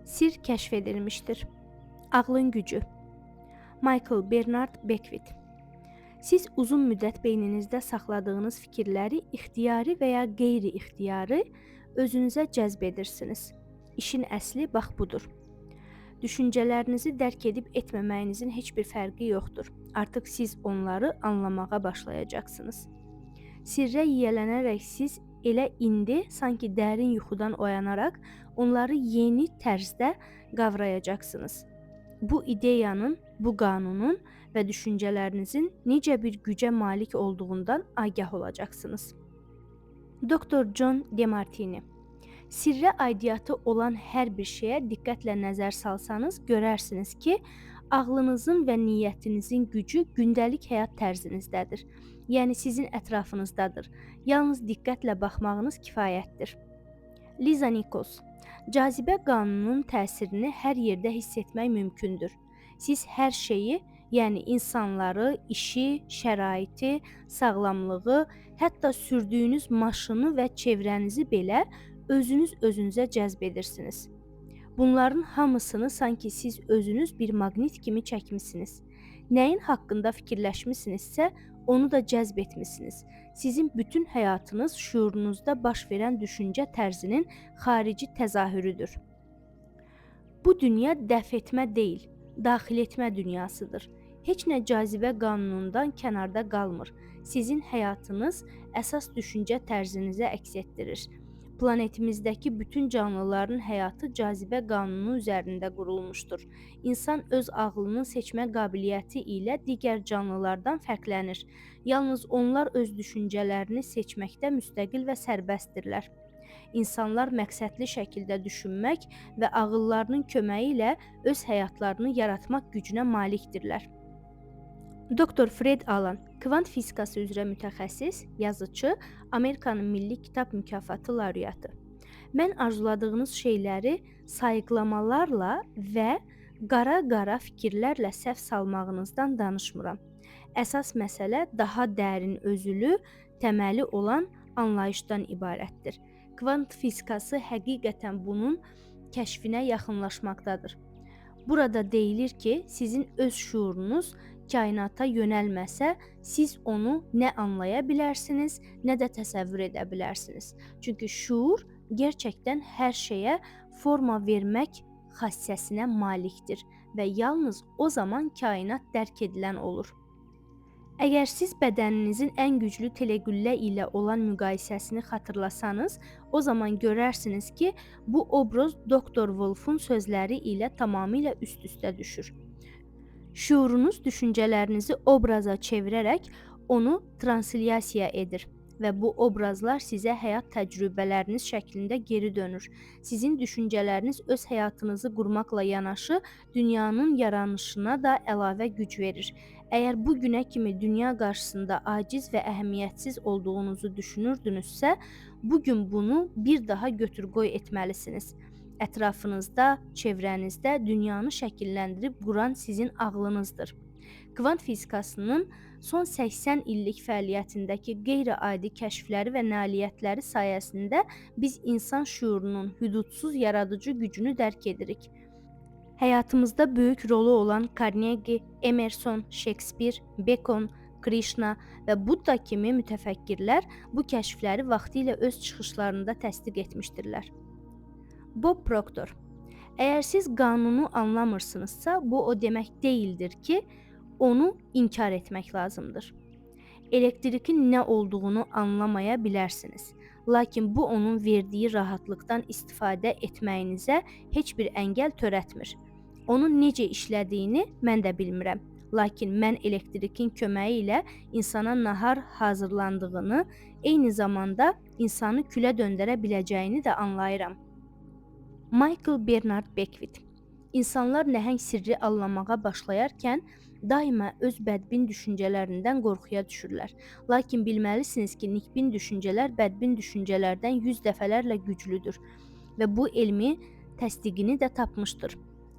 Sir kəşf edilmişdir. Ağlın gücü. Michael Bernard Beckwith. Siz uzun müddət beyninizdə saxladığınız fikirləri ixtiyari və ya qeyri-ixtiyari özünüzə cəzb edirsiniz. İşin əsli bax budur. Düşüncələrinizi dərk edib etməməyinizin heç bir fərqi yoxdur. Artıq siz onları anlamağa başlayacaqsınız. Sirrə yiyələnərək siz elə indi sanki dərin yuxudan oyanaraq onları yeni tərzdə qavrayacaqsınız. Bu ideyanın, bu qanunun və düşüncələrinizin necə bir gücə malik olduğundan agah olacaqsınız. Dr. John DeMartini. Sirrə aidiyyatı olan hər bir şeyə diqqətlə nəzər salsanız, görərsiniz ki, ağlınızın və niyyətinizin gücü gündəlik həyat tərzinizdədir. Yəni sizin ətrafınızdadır. Yalnız diqqətlə baxmağınız kifayətdir. Liza Nichols. Cazibə qanununun təsirini hər yerdə hiss etmək mümkündür. Siz hər şeyi, yəni insanları, işi, şəraiti, sağlamlığı, hətta sürdüyünüz maşını və çevrənizi belə özünüz özünüzə cəzb edirsiniz. Bunların hamısını sanki siz özünüz bir maqnit kimi çəkmisiniz. Nəyin haqqında fikirləşmisinizsə, onu da cəzb etmisiniz. Sizin bütün həyatınız şüurunuzda baş verən düşüncə tərzinin xarici təzahürüdür. Bu dünya dəf etmə deyil, daxil etmə dünyasıdır. Heç nə cazibə qanunundan kənarda qalmır. Sizin həyatınız əsas düşüncə tərzinizə əks etdirir. Planetimizdəki bütün canlıların həyatı cazibə qanunu üzərində qurulmuşdur. İnsan öz ağlının seçmə qabiliyyəti ilə digər canlılardan fərqlənir. Yalnız onlar öz düşüncələrini seçməkdə müstəqil və sərbəstdirlər. İnsanlar məqsədli şəkildə düşünmək və ağıllarının köməyi ilə öz həyatlarını yaratmaq gücünə malikdirlər. Dr. Fred Alan, kvant fizikası üzrə mütəxəssis, yazıçı, Amerikanın Milli Kitab Mükafatı laureatı. Mən arzuladığınız şeyləri sayıqlamalarla və qara-qara fikirlərlə səhv salmağınızdan danışmıram. Əsas məsələ daha dərin özülü, təməli olan anlayışdan ibarətdir. Kvant fizikası həqiqətən bunun kəşfinə yaxınlaşmaqdadır. Burada deyilir ki, sizin öz şüurunuz kainata yönəlməsə, siz onu nə anlaya bilərsiniz, nə də təsəvvür edə bilərsiniz. Çünki şuur gerçəkdən hər şeyə forma vermək xassəsinə malikdir və yalnız o zaman kainat dərk edilən olur. Əgər siz bədəninizin ən güclü teleqüllə ilə olan müqayisəsini xatırlasanız, o zaman görərsiniz ki, bu obraz Dr. Wolfun sözləri ilə tamamilə üst-üstə düşür. Şüurunuz düşüncələrinizi obraza çevirərək onu translyasiya edir və bu obrazlar sizə həyat təcrübələriniz şəklində geri dönür. Sizin düşüncələriniz öz həyatınızı qurmaqla yanaşı dünyanın yaranışına da əlavə güc verir. Əgər bu günə kimi dünya qarşısında aciz və əhəmiyyətsiz olduğunuzu düşünürdünüzsə, bu gün bunu bir daha götür-qoy etməlisiniz. Ətrafınızda, çevrənizdə dünyanı şəkilləndirib quran sizin ağlınızdır. Kvant fizikasının son 80 illik fəaliyyətindəki qeyri-adi kəşfləri və nailiyyətləri sayəsində biz insan şüurunun hüdudsuz yaradıcı gücünü dərk edirik. Həyatımızda böyük rolu olan Carnegie, Emerson, Shakespeare, Bacon, Krishna və Buddha kimi mütəfəkkirlər bu kəşfləri vaxtilə öz çıxışlarında təsdiq etmişdirlər. Bob Proctor. Əgər siz qanunu anlamırsınızsa, bu o demək deyildir ki, onu inkar etmək lazımdır. Elektrikin nə olduğunu anlamaya bilərsiniz. Lakin bu onun verdiyi rahatlıqdan istifadə etməyinizə heç bir əngəl törətmir. Onun necə işlədiyini mən də bilmirəm. Lakin mən elektrikin köməyi ilə insana nahar hazırlandığını, eyni zamanda insanı külə döndərə biləcəyini də anlayıram. Michael Bernard Beckwith. İnsanlar nəhəng sirri anlamağa başlayarkən daima öz bədbin düşüncələrindən qorxuya düşürlər. Lakin bilməlisiniz ki, nikbin düşüncələr bədbin düşüncələrdən 100 dəfələrlə güclüdür və bu elmi təsdiqini də tapmışdır.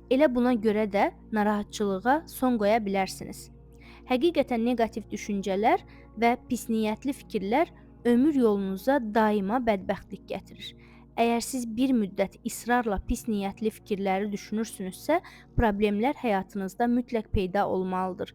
Elə buna görə də narahatçılığa son qoya bilərsiniz. Həqiqətən neqativ düşüncələr və pis niyyətli fikirlər ömür yolunuza daima bədbəxtlik gətirir. Əgər siz bir müddət israrla pis niyyətli fikirləri düşünürsünüzsə, problemlər həyatınızda mütləq peyda olmalıdır.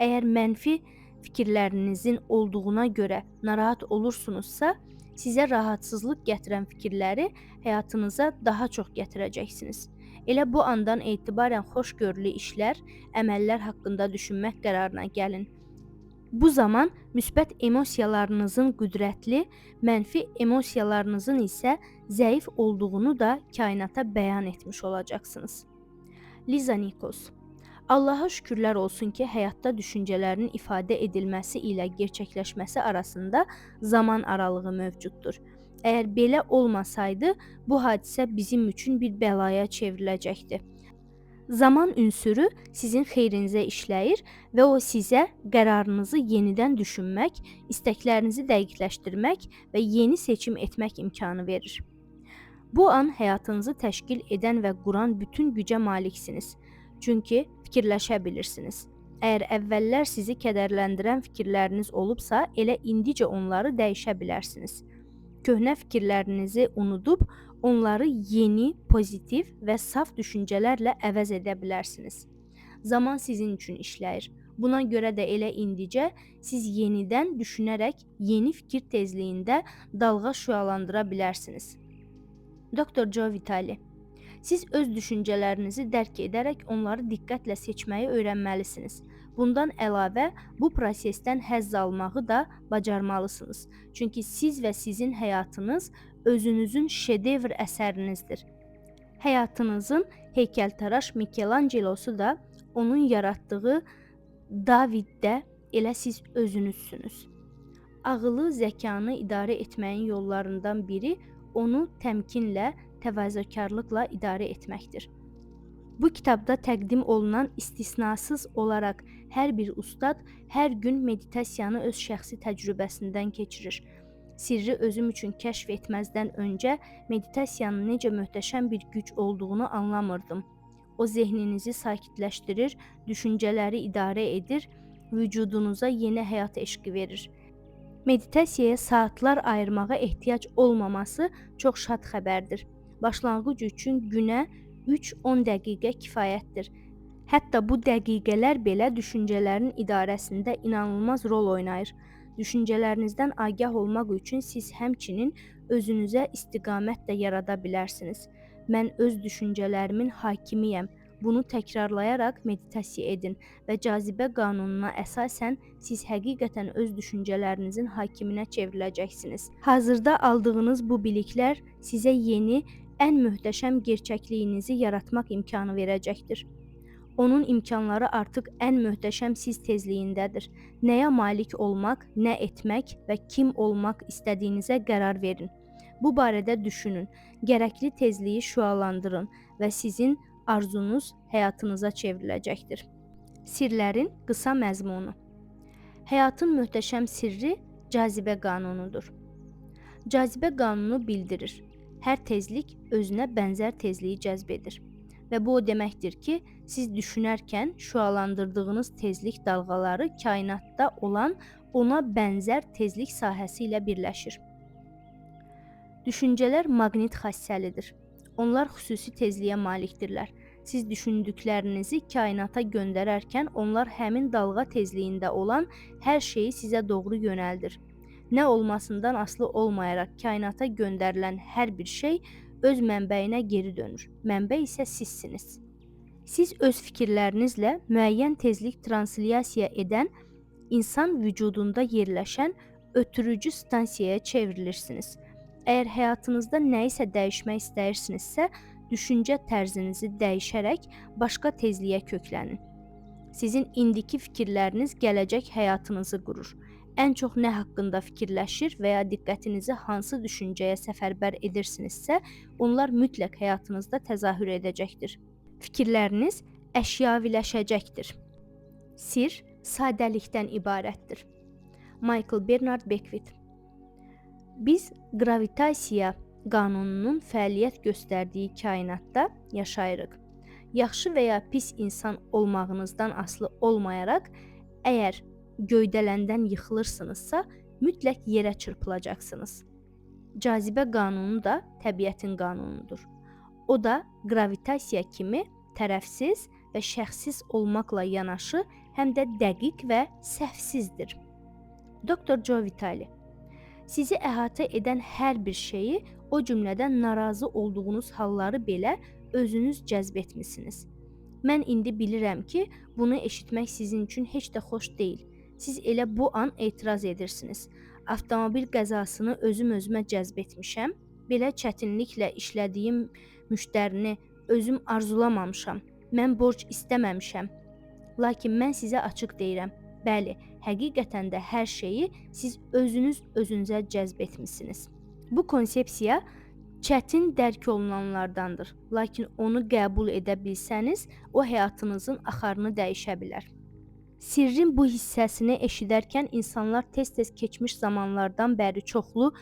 Əgər mənfi fikirlərinizin olduğuna görə narahat olursunuzsa, sizə rahatsızlıq gətirən fikirləri həyatınıza daha çox gətirəcəksiniz. Elə bu andan etibarən xoşgörülü işlər, əməllər haqqında düşünmək qərarına gəlin. Bu zaman müsbət emosiyalarınızın qüdrətli, mənfi emosiyalarınızın isə zəif olduğunu da kainata bəyan etmiş olacaqsınız. Liza Nichols. Allaha şükürlər olsun ki, həyatda düşüncələrin ifadə edilməsi ilə gerçəkləşməsi arasında zaman aralığı mövcuddur. Əgər belə olmasaydı, bu hadisə bizim üçün bir bəlaya çevriləcəkdi. Zaman ünsürü sizin xeyrinizə işləyir və o sizə qərarınızı yenidən düşünmək, istəklərinizi dəqiqləşdirmək və yeni seçim etmək imkanı verir. Bu an həyatınızı təşkil edən və quran bütün gücə maliksiniz. Çünki fikirləşə bilirsiniz. Əgər əvvəllər sizi kədərləndirən fikirləriniz olubsa, elə indicə onları dəyişə bilərsiniz. Köhnə fikirlərinizi unudub, onları yeni, pozitiv və saf düşüncələrlə əvəz edə bilərsiniz. Zaman sizin üçün işləyir. Buna görə də elə indicə siz yenidən düşünərək yeni fikir tezliyində dalğa şüalandıra bilərsiniz. Dr. Joe Vitale. Siz öz düşüncələrinizi dərk edərək onları diqqətlə seçməyi öyrənməlisiniz. Bundan əlavə, bu prosesdən həzz almağı da bacarmalısınız. Çünki siz və sizin həyatınız özünüzün şedevr əsərinizdir. Həyatınızın heykəltaraş Mikelangelosu da onun yaratdığı Daviddə elə siz özünüzsünüz. Ağılı, zəkanı idarə etməyin yollarından biri onu təmkinlə, təvazökarlıqla idarə etməkdir. Bu kitabda təqdim olunan istisnasız olaraq hər bir ustad hər gün meditasiyanı öz şəxsi təcrübəsindən keçirir. Sirri özüm üçün kəşf etməzdən öncə meditasiyanın necə möhtəşəm bir güc olduğunu anlamırdım. O zehninizi sakitləşdirir, düşüncələri idarə edir, vücudunuza yeni həyat eşqi verir. Meditasiyaya saatlar ayırmağa ehtiyac olmaması çox şad xəbərdir. Başlanğıc üçün günə 3-10 dəqiqə kifayətdir. Hətta bu dəqiqələr belə düşüncələrin idarəsində inanılmaz rol oynayır. Düşüncələrinizdən agah olmaq üçün siz həmçinin özünüzə istiqamət də yarada bilərsiniz. Mən öz düşüncələrimin hakimiyəm. Bunu təkrarlayaraq meditasiya edin və cazibə qanununa əsasən siz həqiqətən öz düşüncələrinizin hakiminə çevriləcəksiniz. Hazırda aldığınız bu biliklər sizə yeni, ən möhtəşəm gerçəkliyinizi yaratmaq imkanı verəcəkdir. Onun imkanları artıq ən möhtəşəm siz tezliyindədir. Nəyə malik olmaq, nə etmək və kim olmaq istədiyinizə qərar verin. Bu barədə düşünün, gərəkli tezliyi şüalandırın və sizin arzunuz həyatınıza çevriləcəkdir. Sirlərin qısa məzmunu. Həyatın möhtəşəm sirri cazibə qanunudur. Cazibə qanunu bildirir. Hər tezlik özünə bənzər tezliyi cəzb edir. Və bu o deməkdir ki, siz düşünərkən şüalandırdığınız tezlik dalğaları kainatda olan ona bənzər tezlik sahəsi ilə birləşir. Düşüncələr maqnit xassəlidir. Onlar xüsusi tezliyə malikdirlər. Siz düşündüklərinizi kainata göndərərkən onlar həmin dalğa tezliyində olan hər şeyi sizə doğru yönəldir. Nə olmasından asılı olmayaraq kainata göndərilən hər bir şey öz mənbəyinə geri dönür. Mənbə isə sizsiniz. Siz öz fikirlərinizlə müəyyən tezlik translyasiya edən insan vücudunda yerləşən ötürücü stansiyaya çevrilirsiniz. Əgər həyatınızda nəyisə dəyişmək istəyirsinizsə, düşüncə tərzinizi dəyişərək başqa tezliyə köklənin. Sizin indiki fikirləriniz gələcək həyatınızı qurur. Ən çox nə haqqında fikirləşir və ya diqqətinizi hansı düşüncəyə səfərbər edirsinizsə, onlar mütləq həyatınızda təzahür edəcəkdir. Fikirləriniz əşyaviləşəcəkdir. Sir sadəlikdən ibarətdir. Michael Bernard Beckwith. Biz qravitasiya qanununun fəaliyyət göstərdiyi kainatda yaşayırıq. Yaxşı və ya pis insan olmağınızdan asılı olmayaraq, əgər göydələndən yıxılırsınızsa, mütləq yerə çırpılacaqsınız. Cazibə qanunu da təbiətin qanunudur. O da qravitasiya kimi tərəfsiz və şəxssiz olmaqla yanaşı həm də dəqiq və səhvsizdir. Dr. Joe Vitale. Sizi əhatə edən hər bir şeyi, o cümlədən narazı olduğunuz halları belə özünüz cəzb etmisiniz. Mən indi bilirəm ki, bunu eşitmək sizin üçün heç də xoş deyil. Siz elə bu an etiraz edirsiniz. Avtomobil qəzasını özüm özümə cəzb etmişəm. Belə çətinliklə işlədiyim müştərini özüm arzulamamışam. Mən borc istəməmişəm. Lakin mən sizə açıq deyirəm. Bəli, həqiqətən də hər şeyi siz özünüz özünüzə cəzb etmisiniz. Bu konsepsiya çətin dərk olunanlardandır. Lakin onu qəbul edə bilsəniz, o həyatınızın axarını dəyişə bilər. Sirrin bu hissəsini eşidərkən insanlar tez-tez keçmiş zamanlardan bəri çoxlu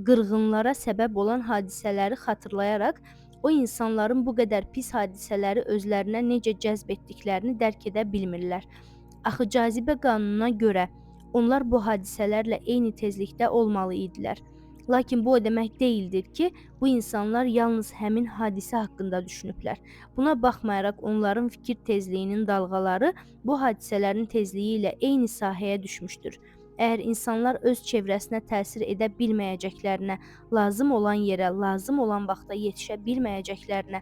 qırğınlara səbəb olan hadisələri xatırlayaraq o insanların bu qədər pis hadisələri özlərinə necə cəzb etdiklərini dərk edə bilmirlər. Axı cazibə qanununa görə onlar bu hadisələrlə eyni tezlikdə olmalı idilər. Lakin bu o demək deyildir ki, bu insanlar yalnız həmin hadisə haqqında düşünüblər. Buna baxmayaraq onların fikir tezliyinin dalğaları bu hadisələrin tezliyi ilə eyni sahəyə düşmüşdür. Əgər insanlar öz çevrəsinə təsir edə bilməyəcəklərinə, lazım olan yerə, lazım olan vaxtda yetişə bilməyəcəklərinə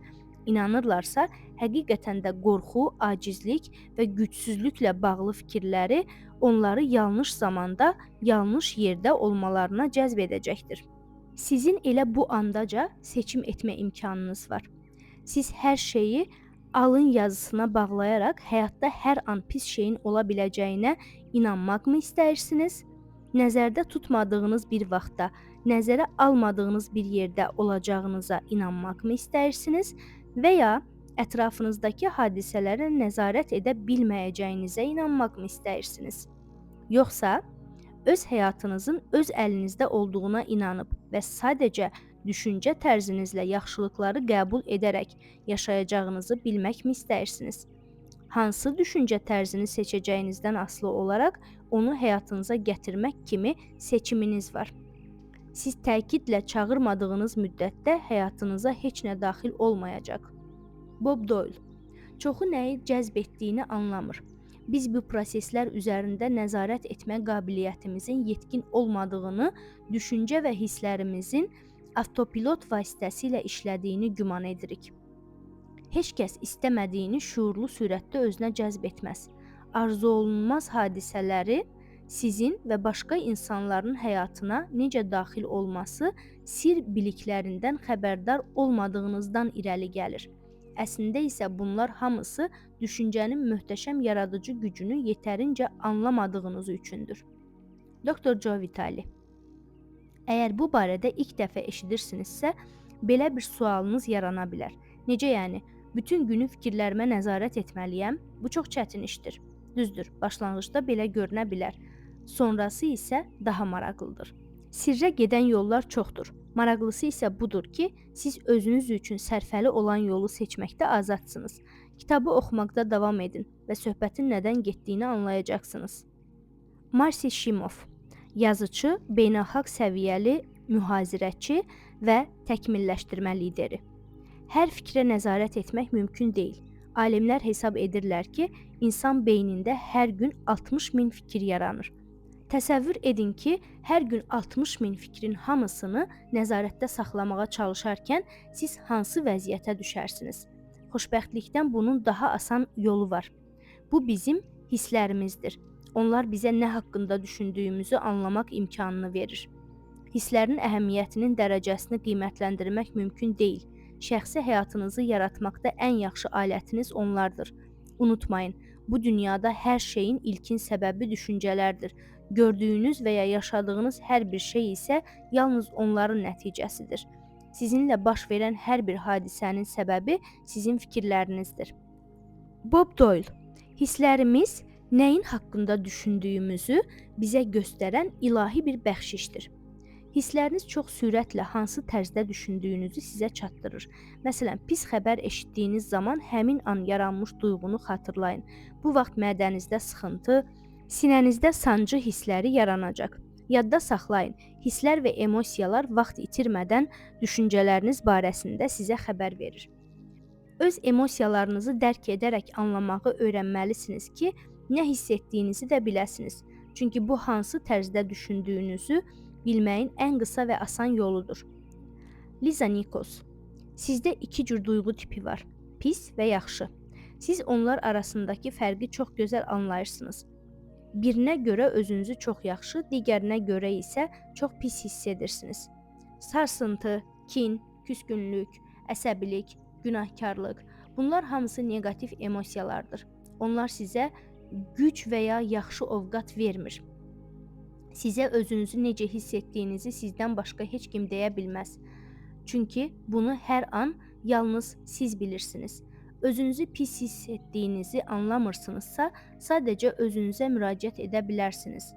inanırlarsa, həqiqətən də qorxu, acizlik və gücsüzlüklə bağlı fikirləri onları yanlış zamanda, yanlış yerdə olmalarına cəzb edəcəkdir. Sizin elə bu andaca seçim etmə imkanınız var. Siz hər şeyi alın yazısına bağlayaraq həyatda hər an pis şeyin ola biləcəyinə inanmaq mı istəyirsiniz? Nəzərdə tutmadığınız bir vaxtda, nəzərə almadığınız bir yerdə olacağınıza inanmaq mı istəyirsiniz? Və ya ətrafınızdakı hadisələrə nəzarət edə bilməyəcəyinizə inanmaq mı istəyirsiniz? Yoxsa öz həyatınızın öz əlinizdə olduğuna inanıb və sadəcə düşüncə tərzinizlə yaxşılıqları qəbul edərək yaşayacağınızı bilmək mi istəyirsiniz? Hansı düşüncə tərzini seçəcəyinizdən asılı olaraq onu həyatınıza gətirmək kimi seçiminiz var. Siz təkidlə çağırmadığınız müddətdə həyatınıza heç nə daxil olmayacaq. Bob Doyle. Çoxu nəyi cəzb etdiyini anlamır. Biz bu proseslər üzərində nəzarət etmə qabiliyyətimizin yetkin olmadığını, düşüncə və hisslərimizin avtopilot vasitəsilə işlədiyini güman edirik. Heç kəs istəmədiyini şüurlu sürətdə özünə cəzb etməz. Arzu olunmaz hadisələri sizin və başqa insanların həyatına necə daxil olması sir biliklərindən xəbərdar olmadığınızdan irəli gəlir. Əslində isə bunlar hamısı düşüncənin möhtəşəm yaradıcı gücünü yetərincə anlamadığınız üçündür. Dr. Joe Vitale. Əgər bu barədə ilk dəfə eşidirsinizsə, belə bir sualınız yarana bilər. Necə yəni? Bütün günü fikirlərimə nəzarət etməliyəm? Bu çox çətin işdir. Düzdür, başlanğıcda belə görünə bilər. Sonrası isə daha maraqlıdır. Sirrə gedən yollar çoxdur. Maraqlısı isə budur ki, siz özünüz üçün sərfəli olan yolu seçməkdə azadsınız. Kitabı oxumaqda davam edin və söhbətin nədən getdiyini anlayacaqsınız. Marci Shimoff, yazıçı, beynəlxalq səviyyəli mühazirəçi və təkmilləşdirmə lideri. Hər fikrə nəzarət etmək mümkün deyil. Alimlər hesab edirlər ki, insan beynində hər gün 60 min fikir yaranır. Təsəvvür edin ki, hər gün 60 min fikrin hamısını nəzarətdə saxlamağa çalışarkən siz hansı vəziyyətə düşərsiniz? Xoşbəxtlikdən bunun daha asan yolu var. Bu bizim hisslərimizdir. Onlar bizə nə haqqında düşündüyümüzü anlamaq imkanını verir. Hisslərin əhəmiyyətinin dərəcəsini qiymətləndirmək mümkün deyil. Şəxsi həyatınızı yaratmaqda ən yaxşı alətiniz onlardır. Unutmayın, bu dünyada hər şeyin ilkin səbəbi düşüncələrdir. Gördüyünüz və ya yaşadığınız hər bir şey isə yalnız onların nəticəsidir. Sizinlə baş verən hər bir hadisənin səbəbi sizin fikirlərinizdir. Bob Doyle. Hisslərimiz nəyin haqqında düşündüyümüzü bizə göstərən ilahi bir bəxşişdir. Hissləriniz çox sürətlə hansı tərzdə düşündüyünüzü sizə çatdırır. Məsələn, pis xəbər eşitdiyiniz zaman həmin an yaranmış duyğunu xatırlayın. Bu vaxt mədənizdə sıxıntı, sinənizdə sancı hissləri yaranacaq. Yadda saxlayın, hisslər və emosiyalar vaxt itirmədən düşüncələriniz barəsində sizə xəbər verir. Öz emosiyalarınızı dərk edərək anlamağı öyrənməlisiniz ki, nə hiss etdiyinizi də biləsiniz. Çünki bu hansı tərzdə düşündüyünüzü bilməyin ən qısa və asan yoludur. Liza Nikos. Sizdə iki cür duyğu tipi var: pis və yaxşı. Siz onlar arasındakı fərqi çox gözəl anlayırsınız. Birinə görə özünüzü çox yaxşı, digərinə görə isə çox pis hiss edirsiniz. Sarsıntı, kin, küskünlük, əsəbilik, günahkarlıq, bunlar hamısı neqativ emosiyalardır. Onlar sizə güc və ya yaxşı ovqat vermir. Sizə özünüzü necə hiss etdiyinizi sizdən başqa heç kim deyə bilməz. Çünki bunu hər an yalnız siz bilirsiniz. Özünüzü pis hiss etdiyinizi anlamırsınızsa, sadəcə özünüzə müraciət edə bilərsiniz.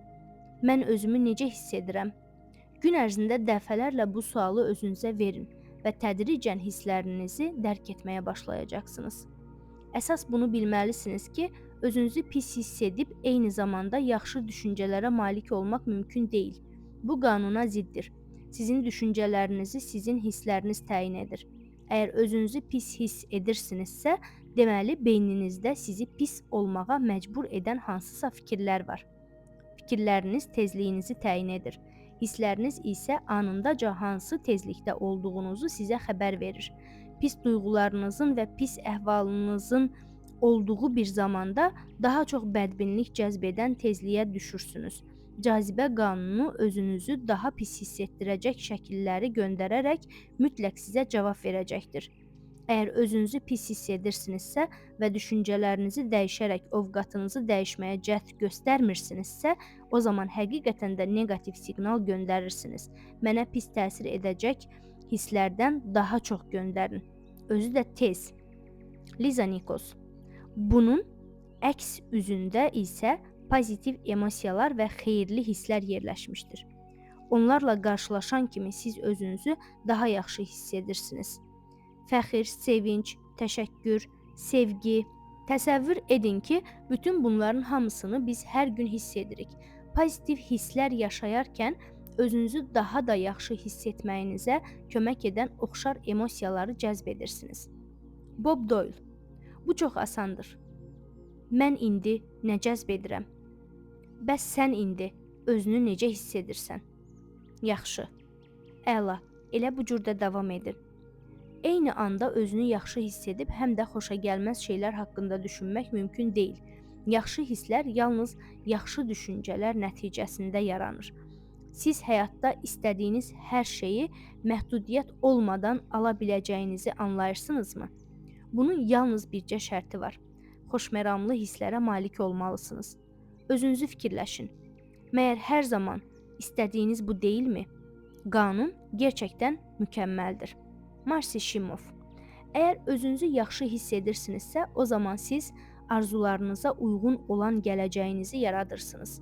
Mən özümü necə hiss edirəm? Gün ərzində dəfələrlə bu sualı özünüzə verin və tədricən hisslərinizi dərk etməyə başlayacaqsınız. Əsas bunu bilməlisiniz ki, özünüzü pis hiss edib eyni zamanda yaxşı düşüncələrə malik olmaq mümkün deyil. Bu qanuna ziddir. Sizin düşüncələrinizi sizin hissləriniz təyin edir. Əgər özünüzü pis hiss edirsinizsə, deməli beyninizdə sizi pis olmağa məcbur edən hansısa fikirlər var. Fikirləriniz tezliyinizi təyin edir. Hissləriniz isə anındaca hansı tezlikdə olduğunuzu sizə xəbər verir. Pis duyğularınızın və pis əhvalınızın olduğu bir zamanda daha çox bədbinlik cəzb edən tezliyə düşürsünüz. Cazibə qanunu özünüzü daha pis hiss etdirəcək şəkilləri göndərərək mütləq sizə cavab verəcəkdir. Əgər özünüzü pis hiss edirsinizsə və düşüncələrinizi dəyişərək ovqatınızı dəyişməyə cəhd göstərmirsinizsə, o zaman həqiqətən də neqativ siqnal göndərirsiniz. Mənə pis təsir edəcək hisslərdən daha çox göndərin. Özü də tez. Liza Nikos. Bunun əks üzündə isə pozitiv emosiyalar və xeyirli hisslər yerləşmişdir. Onlarla qarşılaşan kimi siz özünüzü daha yaxşı hiss edirsiniz. Fəxir, sevinc, təşəkkür, sevgi. Təsəvvür edin ki, bütün bunların hamısını biz hər gün hiss edirik. Pozitiv hisslər yaşayarkən özünüzü daha da yaxşı hiss etməyinizə kömək edən oxşar emosiyaları cəzb edirsiniz. Bob Doyle. Bu çox asandır. Mən indi nə cəzb edirəm? Bəs sən indi özünü necə hiss edirsən? Yaxşı. Əla, elə bu cür də davam edin. Eyni anda özünü yaxşı hiss edib həm də xoşagəlməz şeylər haqqında düşünmək mümkün deyil. Yaxşı hisslər yalnız yaxşı düşüncələr nəticəsində yaranır. Siz həyatda istədiyiniz hər şeyi məhdudiyyət olmadan ala biləcəyinizi anlayırsınızmı? Bunun yalnız bircə şərti var. Xoşməramlı hisslərə malik olmalısınız. Özünüzü fikirləşin. Məyər hər zaman istədiyiniz bu deyilmi? Qanun gerçəkdən mükəmməldir. Marsi Shimoff. Əgər özünüzü yaxşı hiss edirsinizsə, o zaman siz arzularınıza uyğun olan gələcəyinizi yaradırsınız.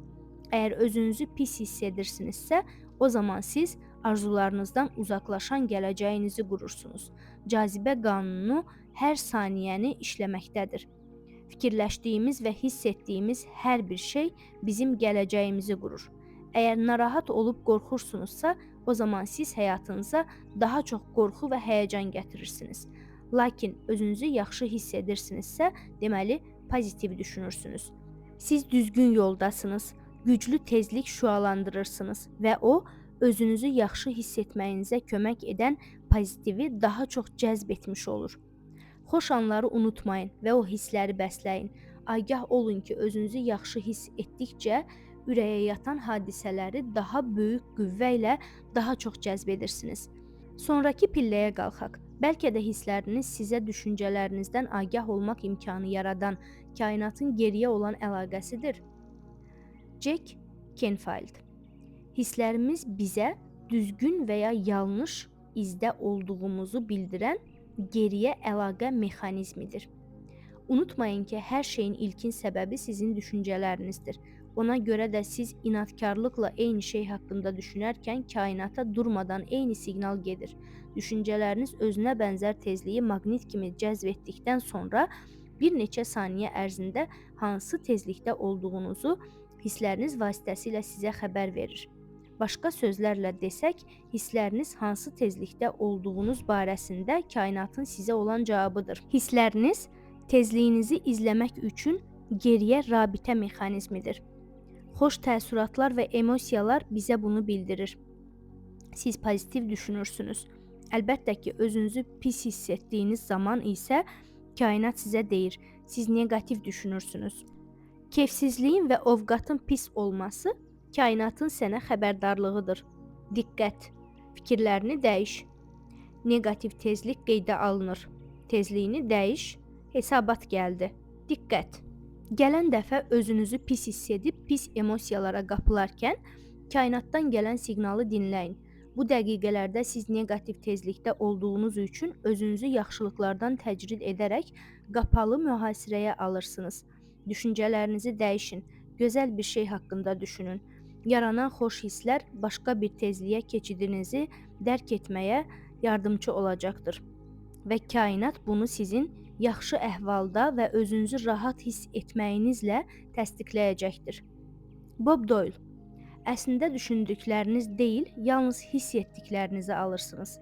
Əgər özünüzü pis hiss edirsinizsə, o zaman siz arzularınızdan uzaqlaşan gələcəyinizi qurursunuz. Cazibə qanunu hər saniyəni işləməkdədir. Fikirləşdiyimiz və hiss etdiyimiz hər bir şey bizim gələcəyimizi qurur. Əgər narahat olub qorxursunuzsa, o zaman siz həyatınıza daha çox qorxu və həyəcan gətirirsiniz. Lakin özünüzü yaxşı hiss edirsinizsə, deməli pozitiv düşünürsünüz. Siz düzgün yoldasınız, güclü tezlik şüalandırırsınız və o, özünüzü yaxşı hiss etməyinizə kömək edən pozitivi daha çox cəzb etmiş olur. Xoş anları unutmayın və o hissləri bəsləyin. Agah olun ki, özünüzü yaxşı hiss etdikcə ürəyə yatan hadisələri daha böyük qüvvə ilə daha çox cəzb edirsiniz. Sonrakı pilləyə qalxaq. Bəlkə də hissləriniz sizə düşüncələrinizdən agah olmaq imkanı yaradan kainatın geriyə olan əlaqəsidir. Jack Canfield. Hisslərimiz bizə düzgün və ya yanlış izdə olduğumuzu bildirən geriyə əlaqə mexanizmidir. Unutmayın ki, hər şeyin ilkin səbəbi sizin düşüncələrinizdir. Ona görə də siz inadkarlıqla eyni şey haqqında düşünərkən kainata durmadan eyni siqnal gedir. Düşüncələriniz özünə bənzər tezliyi maqnit kimi cəzb etdikdən sonra bir neçə saniyə ərzində hansı tezlikdə olduğunuzu hissləriniz vasitəsilə sizə xəbər verir. Başqa sözlərlə desək, hissləriniz hansı tezlikdə olduğunuz barəsində kainatın sizə olan cavabıdır. Hissləriniz tezliyinizi izləmək üçün geriyə rabitə mexanizmidir. Xoş təəssüratlar və emosiyalar bizə bunu bildirir. Siz pozitiv düşünürsünüz. Əlbəttə ki, özünüzü pis hiss etdiyiniz zaman isə kainat sizə deyir, siz neqativ düşünürsünüz. Keyfsizliyin və ovqatın pis olması kainatın sənə xəbərdarlığıdır. Diqqət! Fikirlərini dəyiş. Neqativ tezlik qeydə alınır. Tezliyini dəyiş. Hesabat gəldi. Diqqət! Gələn dəfə özünüzü pis hiss edib pis emosiyalara qapılarkən kainatdan gələn siqnalı dinləyin. Bu dəqiqələrdə siz neqativ tezlikdə olduğunuz üçün özünüzü yaxşılıqlardan təcrid edərək qapalı mühasirəyə alırsınız. Düşüncələrinizi dəyişin. Gözəl bir şey haqqında düşünün. Yaranan xoş hisslər başqa bir tezliyə keçidinizi dərk etməyə yardımçı olacaqdır. Və kainat bunu sizin yaxşı əhvalda və özünüzü rahat hiss etməyinizlə təsdiqləyəcəkdir. Bob Doyle. Əslində düşündükləriniz deyil, yalnız hiss etdiklərinizi alırsınız.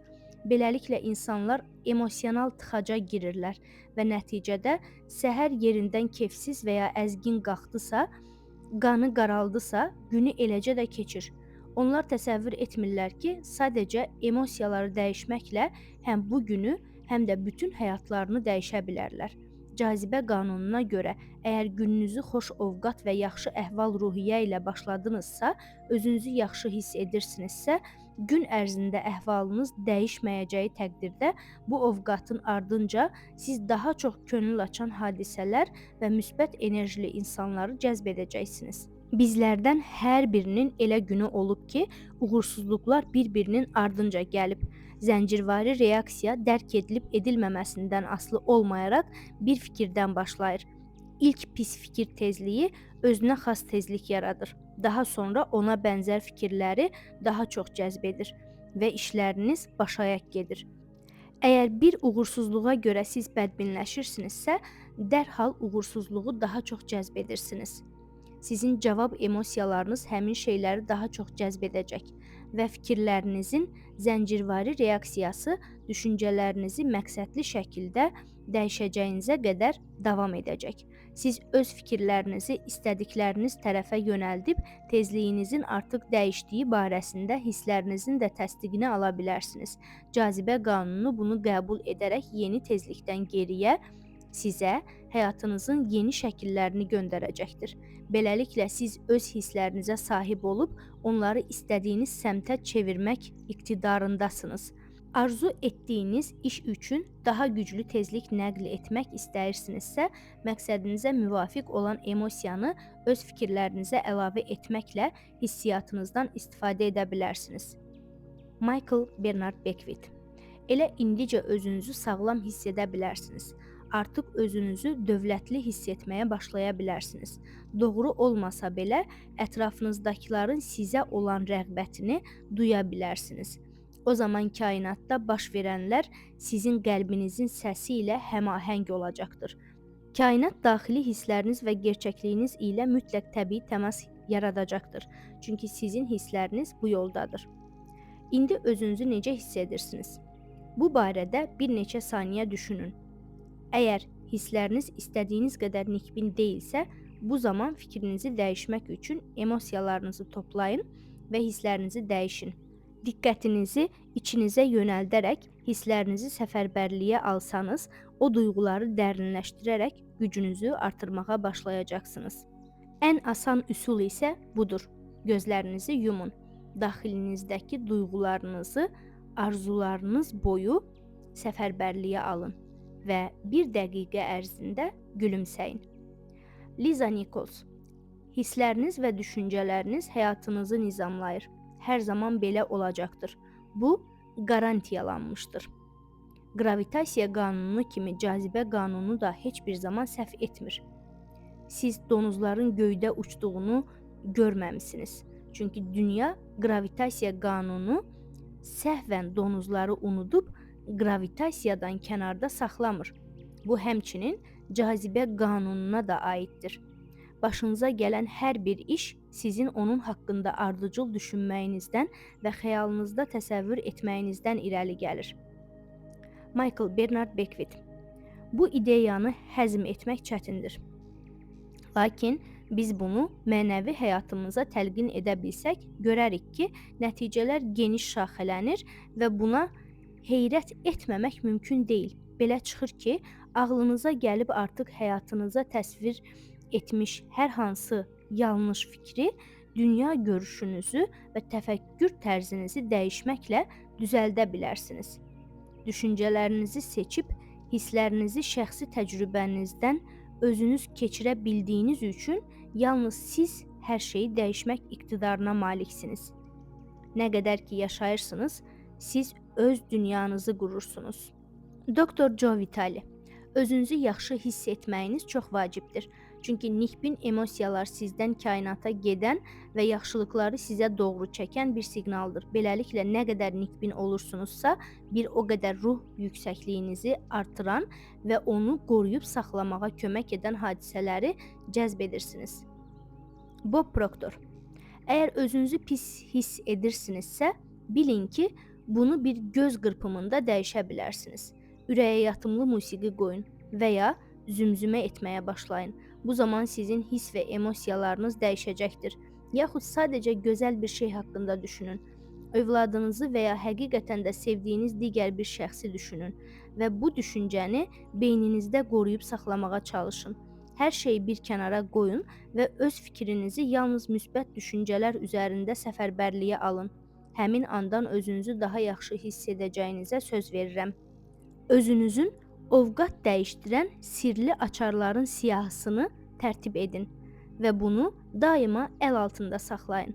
Beləliklə insanlar emosional tıxaca girirlər və nəticədə səhər yerindən kefsiz və ya əzgin qalxdısa, qanı qaraldısa, günü eləcə də keçir. Onlar təsəvvür etmirlər ki, sadəcə emosiyaları dəyişməklə həm bu günü, həm də bütün həyatlarını dəyişə bilərlər. Cazibə qanununa görə, əgər gününüzü xoş ovqat və yaxşı əhval-ruhiyyə ilə başladınızsa, özünüzü yaxşı hiss edirsinizsə, gün ərzində əhvalınız dəyişməyəcəyi təqdirdə bu ovqatın ardınca siz daha çox könül açan hadisələr və müsbət enerjili insanları cəzb edəcəksiniz. Bizlərdən hər birinin elə günü olub ki, uğursuzluqlar bir-birinin ardınca gəlib. Zəncirvari reaksiya dərk edilib edilməməsindən asılı olmayaraq bir fikirdən başlayır. İlk pis fikir tezliyi özünə xas tezlik yaradır. Daha sonra ona bənzər fikirləri daha çox cəzb edir və işləriniz başayaq gedir. Əgər bir uğursuzluğa görə siz bədbinləşirsinizsə, dərhal uğursuzluğu daha çox cəzb edirsiniz. Sizin cavab emosiyalarınız həmin şeyləri daha çox cəzb edəcək və fikirlərinizin zəncirvari reaksiyası düşüncələrinizi məqsədli şəkildə dəyişəcəyinizə qədər davam edəcək. Siz öz fikirlərinizi istədikləriniz tərəfə yönəldib tezliyinizin artıq dəyişdiyi barəsində hisslərinizin də təsdiqini ala bilərsiniz. Cazibə qanunu bunu qəbul edərək yeni tezlikdən geriyə sizə həyatınızın yeni şəkillərini göndərəcəkdir. Beləliklə siz öz hisslərinizə sahib olub onları istədiyiniz səmtə çevirmək iqtidarındasınız. Arzu etdiyiniz iş üçün daha güclü tezlik nəql etmək istəyirsinizsə, məqsədinizə müvafiq olan emosiyanı öz fikirlərinizə əlavə etməklə hissiyatınızdan istifadə edə bilərsiniz. Michael Bernard Beckwith. Elə indicə özünüzü sağlam hiss edə bilərsiniz. Artıq özünüzü dövlətli hiss etməyə başlaya bilərsiniz. Doğru olmasa belə, ətrafınızdakıların sizə olan rəğbətini duya bilərsiniz. O zaman kainatda baş verənlər sizin qəlbinizin səsi ilə həmahəng olacaqdır. Kainat daxili hissləriniz və gerçəkliyiniz ilə mütləq təbii təmas yaradacaqdır. Çünki sizin hissləriniz bu yoldadır. İndi özünüzü necə hiss edirsiniz? Bu barədə bir neçə saniyə düşünün. Əgər hissləriniz istədiyiniz qədər nikbin deyilsə, bu zaman fikrinizi dəyişmək üçün emosiyalarınızı toplayın və hisslərinizi dəyişin. Diqqətinizi içinizə yönəldərək hisslərinizi səfərbərliyə alsanız, o duyğuları dərinləşdirərək gücünüzü artırmağa başlayacaqsınız. Ən asan üsul isə budur. Gözlərinizi yumun. Daxilinizdəki duyğularınızı arzularınız boyu səfərbərliyə alın və bir dəqiqə ərzində gülümsəyin. Liza Nichols. Hissləriniz və düşüncələriniz həyatınızı nizamlayır. Hər zaman belə olacaqdır. Bu qarantiyalanmışdır. Qravitasiya qanunu kimi cazibə qanunu da heç bir zaman səhv etmir. Siz donuzların göydə uçduğunu görməmisiniz. Çünki dünya qravitasiya qanunu səhvən donuzları unudub qravitasiyadan kənarda saxlamır. Bu həmçinin cazibə qanununa da aiddir. Başınıza gələn hər bir iş sizin onun haqqında ardıcıl düşünməyinizdən və xəyalınızda təsəvvür etməyinizdən irəli gəlir. Michael Bernard Beckwith. Bu ideyanı həzm etmək çətindir. Lakin biz bunu mənəvi həyatımıza təlqin edə bilsək, görərik ki, nəticələr geniş şaxələnir və buna heyrət etməmək mümkün deyil. Belə çıxır ki, ağlınıza gəlib artıq həyatınıza təsvir etmiş hər hansı yanlış fikri, dünya görüşünüzü və təfəkkür tərzinizi dəyişməklə düzəldə bilərsiniz. Düşüncələrinizi seçib, hisslərinizi şəxsi təcrübənizdən özünüz keçirə bildiyiniz üçün yalnız siz hər şeyi dəyişmək iqtidarına maliksiniz. Nə qədər ki yaşayırsınız, siz öz dünyanızı qurursunuz. Dr. Joe Vitale. Özünüzü yaxşı hiss etməyiniz çox vacibdir. Çünki nikbin emosiyalar sizdən kainata gedən və yaxşılıqları sizə doğru çəkən bir siqnaldır. Beləliklə, nə qədər nikbin olursunuzsa, bir o qədər ruh yüksəkliyinizi artıran və onu qoruyub saxlamağa kömək edən hadisələri cəzb edirsiniz. Bob Proctor. Əgər özünüzü pis hiss edirsinizsə, bilin ki, bunu bir göz qırpımında dəyişə bilərsiniz. Ürəyə yatımlı musiqi qoyun və ya zümzümə etməyə başlayın. Bu zaman sizin hiss və emosiyalarınız dəyişəcəkdir. Yaxud sadəcə gözəl bir şey haqqında düşünün. Övladınızı və ya həqiqətən də sevdiyiniz digər bir şəxsi düşünün və bu düşüncəni beyninizdə qoruyub saxlamağa çalışın. Hər şeyi bir kənara qoyun və öz fikrinizi yalnız müsbət düşüncələr üzərində səfərbərliyə alın. Həmin andan özünüzü daha yaxşı hiss edəcəyinizə söz verirəm. Özünüzün ovqat dəyişdirən sirli açarların siyahısını tərtib edin və bunu daima əl altında saxlayın.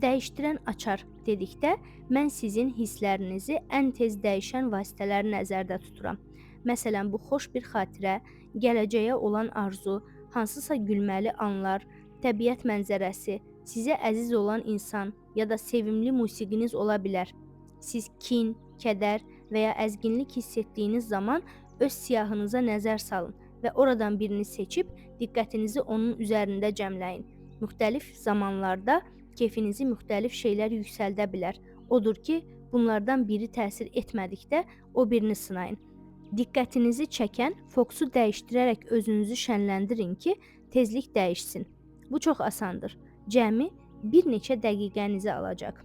Dəyişdirən açar dedikdə mən sizin hisslərinizi ən tez dəyişən vasitələri nəzərdə tuturam. Məsələn, bu xoş bir xatirə, gələcəyə olan arzu, hansısa gülməli anlar, təbiət mənzərəsi, sizə əziz olan insan ya da sevimli musiqiniz ola bilər. Siz kin, kədər və ya əzginlik hiss etdiyiniz zaman öz siyahınıza nəzər salın və oradan birini seçib diqqətinizi onun üzərində cəmləyin. Müxtəlif zamanlarda keyfinizi müxtəlif şeylər yüksəldə bilər. Odur ki, bunlardan biri təsir etmədikdə o birini sınayın. Diqqətinizi çəkən fokusu dəyişdirərək özünüzü şənləndirin ki, tezlik dəyişsin. Bu çox asandır. Cəmi bir neçə dəqiqənizi alacaq.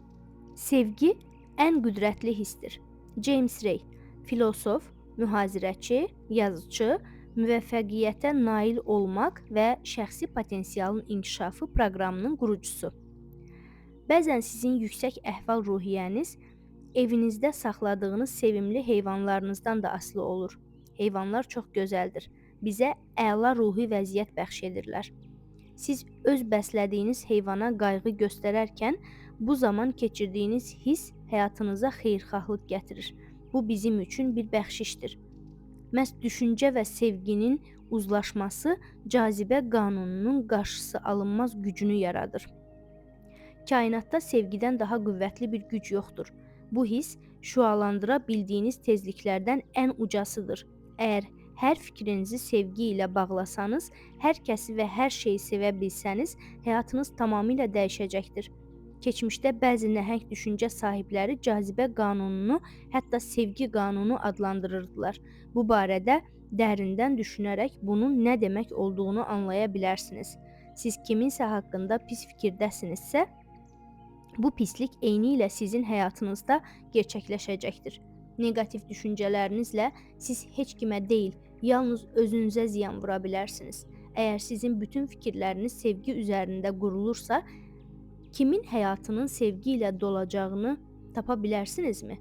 Sevgi ən qüdrətli hissdir. James Ray, filosof, mühazirəçi, yazıçı, müvəffəqiyyətə nail olmaq və şəxsi potensialın inkişafı proqramının qurucusu. Bəzən sizin yüksək əhval-ruhiyyəniz evinizdə saxladığınız sevimli heyvanlarınızdan da asılı olur. Heyvanlar çox gözəldir. Bizə əla ruhi vəziyyət bəxş edirlər. Siz öz bəslədiyiniz heyvana qayğı göstərərkən bu zaman keçirdiyiniz hiss həyatınıza xeyirxahlıq gətirir. Bu bizim üçün bir bəxşişdir. Məhz düşüncə və sevginin uzlaşması cazibə qanununun qarşısı alınmaz gücünü yaradır. Kainatda sevgidən daha qüvvətli bir güc yoxdur. Bu hiss şüalandıra bildiyiniz tezliklərdən ən ucasıdır. Əgər hər fikrinizi sevgi ilə bağlasanız, hər kəsi və hər şeyi sevə bilsəniz, həyatınız tamamilə dəyişəcəkdir. Keçmişdə bəzi nəhəng düşüncə sahibləri cazibə qanununu, hətta sevgi qanunu adlandırırdılar. Bu barədə dərindən düşünərək bunun nə demək olduğunu anlaya bilərsiniz. Siz kiminsə haqqında pis fikirdəsinizsə, bu pislik eyni ilə sizin həyatınızda gerçəkləşəcəkdir. Neqativ düşüncələrinizlə siz heç kimə deyil, yalnız özünüzə ziyan vura bilərsiniz. Əgər sizin bütün fikirləriniz sevgi üzərində qurulursa, kimin həyatının sevgi ilə dolacağını tapa bilərsinizmi?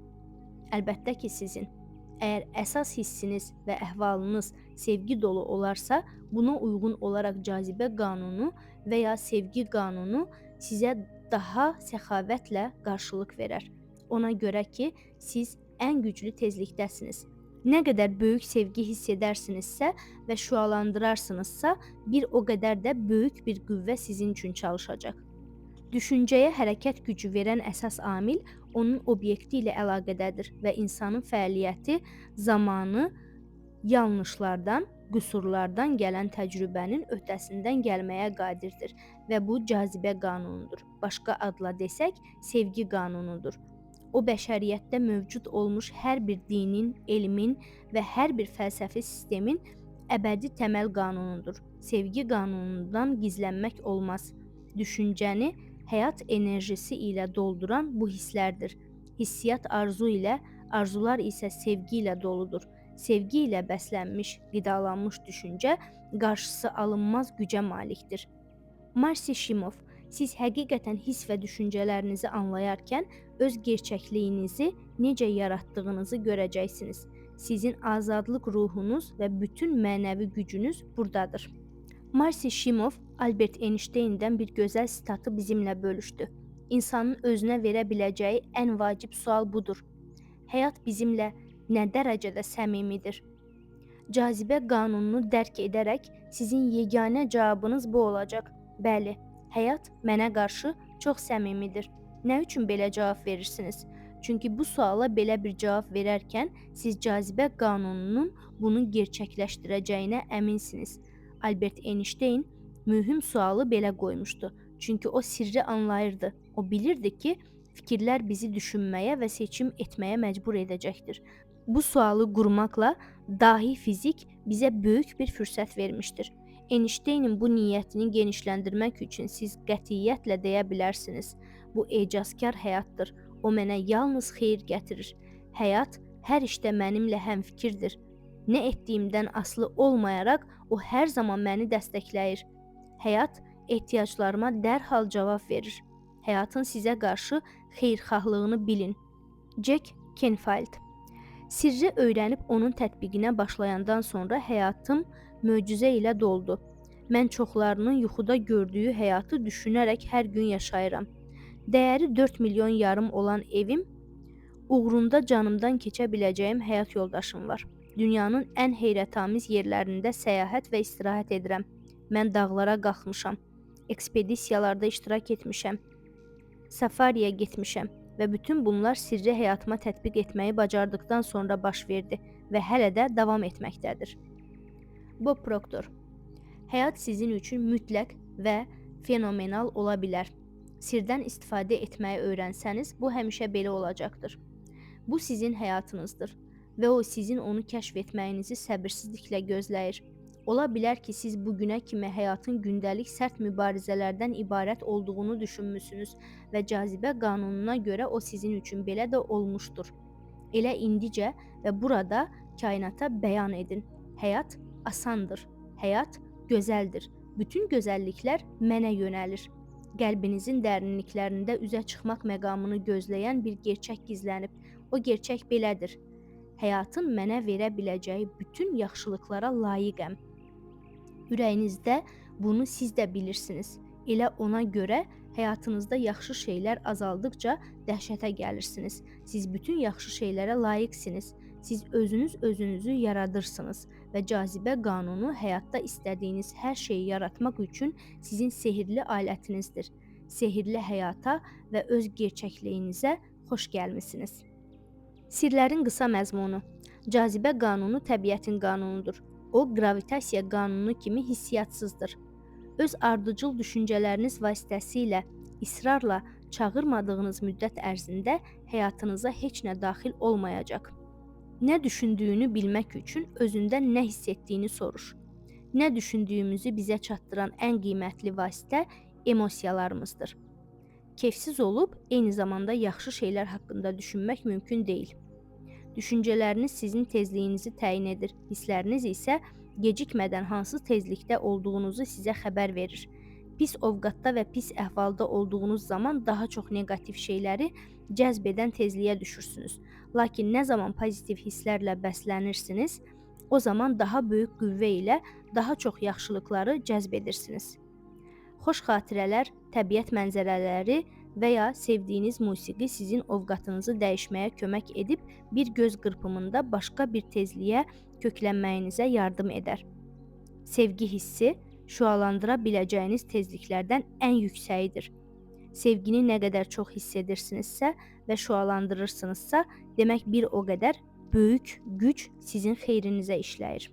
Əlbəttə ki, sizin. Əgər əsas hissiniz və əhvalınız sevgi dolu olarsa, buna uyğun olaraq cazibə qanunu və ya sevgi qanunu sizə daha səxavətlə qarşılıq verər. Ona görə ki, siz ən güclü tezlikdəsiniz. Nə qədər böyük sevgi hiss edərsinizsə və şüalandırarsınızsa, bir o qədər də böyük bir qüvvə sizin üçün çalışacaq. Düşüncəyə hərəkət gücü verən əsas amil onun obyekti ilə əlaqədədir və insanın fəaliyyəti zamanı yanlışlardan qüsurlardan gələn təcrübənin öhdəsindən gəlməyə qadirdir və bu cazibə qanunudur. Başqa adla desək, sevgi qanunudur. O bəşəriyyətdə mövcud olmuş hər bir dinin, elmin və hər bir fəlsəfi sistemin əbədi təməl qanunudur. Sevgi qanunundan gizlənmək olmaz. Düşüncəni həyat enerjisi ilə dolduran bu hisslərdir. Hissiyat arzu ilə, arzular isə sevgi ilə doludur. Sevgi ilə bəslənmiş, qidalanmış düşüncə qarşısı alınmaz gücə malikdir. Marsi Shimoff, siz həqiqətən hiss və düşüncələrinizi anlayarkən öz gerçəkliyinizi necə yaratdığınızı görəcəksiniz. Sizin azadlıq ruhunuz və bütün mənəvi gücünüz buradadır. Marsi Shimoff Albert Einsteindən bir gözəl sitatı bizimlə bölüşdü. İnsanın özünə verə biləcəyi ən vacib sual budur. Həyat bizimlə nə dərəcədə səmimidir? Cazibə qanununu dərk edərək sizin yeganə cavabınız bu olacaq. Bəli, həyat mənə qarşı çox səmimidir. Nə üçün belə cavab verirsiniz? Çünki bu suala belə bir cavab verərkən siz cazibə qanununun bunu gerçəkləşdirəcəyinə əminsiniz. Albert Einstein mühüm sualı belə qoymuşdu. Çünki o sirri anlayırdı. O bilirdi ki, fikirlər bizi düşünməyə və seçim etməyə məcbur edəcəkdir. Bu sualı qurmaqla dahi fizik bizə böyük bir fürsət vermişdir. Einsteinin bu niyyətini genişləndirmək üçün siz qətiyyətlə deyə bilərsiniz. Bu ecazkar həyatdır. O mənə yalnız xeyir gətirir. Həyat hər işdə mənimlə həmfikirdir. Nə etdiyimdən asılı olmayaraq o hər zaman məni dəstəkləyir. Həyat ehtiyaclarıma dərhal cavab verir. Həyatın sizə qarşı xeyirxahlığını bilin. Jack Canfield. Sirri öyrənib onun tətbiqinə başlayandan sonra həyatım möcüzə ilə doldu. Mən çoxlarının yuxuda gördüyü həyatı düşünərək hər gün yaşayıram. Dəyəri 4,5 milyon olan evim uğrunda canımdan keçə biləcəyim həyat yoldaşım var. Dünyanın ən heyrətamiz yerlərində səyahət və istirahət edirəm. Mən dağlara qalxmışam, ekspedisiyalarda iştirak etmişəm, safariyə getmişəm və bütün bunlar sirri həyatıma tətbiq etməyi bacardıqdan sonra baş verdi və hələ də davam etməkdədir. Bob Proctor. Həyat sizin üçün mütləq və fenomenal ola bilər. Sirdən istifadə etməyi öyrənsəniz, bu həmişə belə olacaqdır. Bu sizin həyatınızdır və o sizin onu kəşf etməyinizi səbirsizliklə gözləyir. Ola bilər ki, siz bu günə kimi həyatın gündəlik sərt mübarizələrdən ibarət olduğunu düşünmüsünüz və cazibə qanununa görə o sizin üçün belə də olmuşdur. Elə indicə və burada kainata bəyan edin. Həyat asandır. Həyat gözəldir. Bütün gözəlliklər mənə yönəlir. Qəlbinizin dərinliklərində üzə çıxmaq məqamını gözləyən bir gerçək gizlənib. O gerçək belədir. Həyatın mənə verə biləcəyi bütün yaxşılıqlara layiqəm. Ürəyinizdə bunu siz də bilirsiniz. Elə ona görə həyatınızda yaxşı şeylər azaldıqca dəhşətə gəlirsiniz. Siz bütün yaxşı şeylərə layiqsiniz. Siz özünüz özünüzü yaradırsınız və cazibə qanunu həyatda istədiyiniz hər şeyi yaratmaq üçün sizin sehirli alətinizdir. Sehirli həyata və öz gerçəkliyinizə xoş gəlmisiniz. Sirlərin qısa məzmunu. Cazibə qanunu təbiətin qanunudur. O, qravitasiya qanunu kimi hissiyatsızdır. Öz ardıcıl düşüncələriniz vasitəsilə israrla çağırmadığınız müddət ərzində həyatınıza heç nə daxil olmayacaq. Nə düşündüyünü bilmək üçün özündən nə hiss etdiyini soruş. Nə düşündüyümüzü bizə çatdıran ən qiymətli vasitə emosiyalarımızdır. Kefsiz olub eyni zamanda yaxşı şeylər haqqında düşünmək mümkün deyil. Düşüncələriniz sizin tezliyinizi təyin edir, hissləriniz isə gecikmədən hansı tezlikdə olduğunuzu sizə xəbər verir. Pis ovqatda və pis əhvalda olduğunuz zaman daha çox neqativ şeyləri cəzb edən tezliyə düşürsünüz. Lakin nə zaman pozitiv hisslərlə bəslənirsiniz, o zaman daha böyük qüvvə ilə daha çox yaxşılıqları cəzb edirsiniz. Xoş xatirələr, təbiət mənzərələri və ya sevdiyiniz musiqi sizin ovqatınızı dəyişməyə kömək edib bir göz qırpımında başqa bir tezliyə köklənməyinizə yardım edər. Sevgi hissi şüalandıra biləcəyiniz tezliklərdən ən yüksəyidir. Sevgini nə qədər çox hiss edirsinizsə və şüalandırırsınızsa, demək bir o qədər böyük güc sizin xeyrinizə işləyir.